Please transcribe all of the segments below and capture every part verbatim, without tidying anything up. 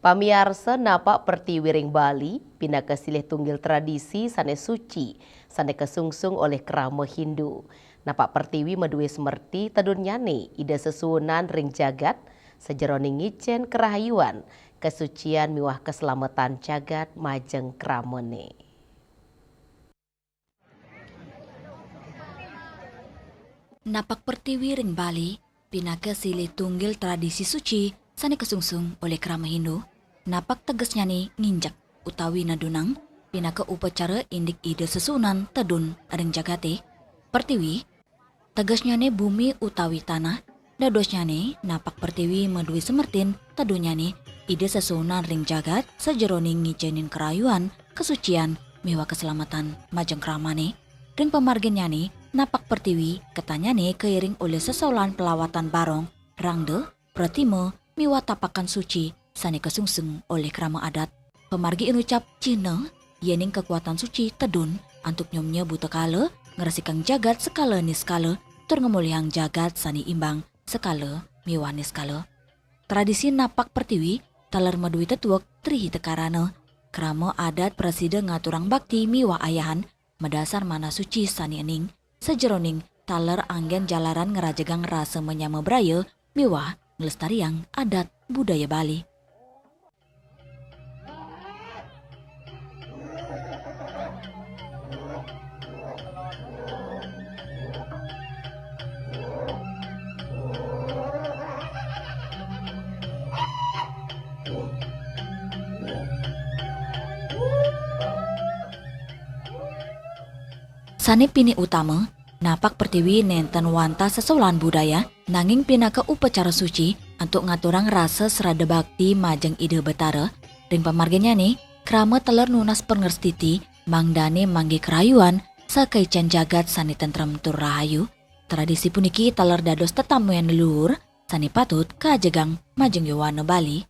Pamiarsa, napak pertiwi ring Bali pinaka silih tunggil tradisi sane suci, sane kasungsung olih krama Hindu. Napak pertiwi madue semerti tedunnyane Ida sesuunan ring jagat, sajeroning ngicen karahayuan, kasucian miwah kaselametan jagat majeng kramane. Napak pertiwi ring Bali pinaka silih tunggil tradisi suci sane kasungsung olih krama Hindu. Napak tegesnyane nginjek utawi nadunang pinaka upacara indik Ida sesuunan tedun ring jagate. Pertiwi, tegesnyane bumi utawi tanah, dadosnyane napak pertiwi madue semertin tedunnyane Ida sesuunan ring jagat sajeroning ngicenin karahayuan, kasucian, miwah kaselametan majeng kramane. Ring pamarginnyane, napak pertiwi ketanyane kairing olih sesaulan pelawatan barong, rangda, pratima, miwah tapakan suci sane kasungsung olih krama adat. Pamargi inucap cihna yening kakuatan suci tedun antuk nyomnya buta kala, ngresikang jagat sekala niskala, tur ngamulihang jagat sane imbang sekala miwah niskala. Tradisi napak pertiwi taler madue tetuek Tri Hita Karana. Krama adat prasida ngaturang bakti miwah ayahan madasar manah suci sane ening, sajeroning taler anggen jalaran ngrajegang rasa manyama braya miwah nglestariang adat budaya Bali. Sane pinih utama, napak pertiwi nenten wantah sesaulan budaya, nanging pinaka upacara suci antuk ngaturang rasa srada bakti majeng Ida Batara. Ring pamarginnyane, krama taler nunas pangrastiti mangdane manggihin karahayuan sakaicen jagat sane tentrem tur rahayu. Tradisi puniki taler dados tetamuen leluhur sane patut kaajegang majeng yowana Bali.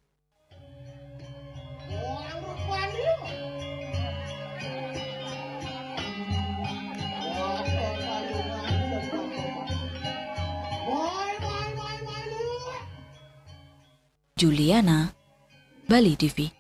Juliana, Bali T V.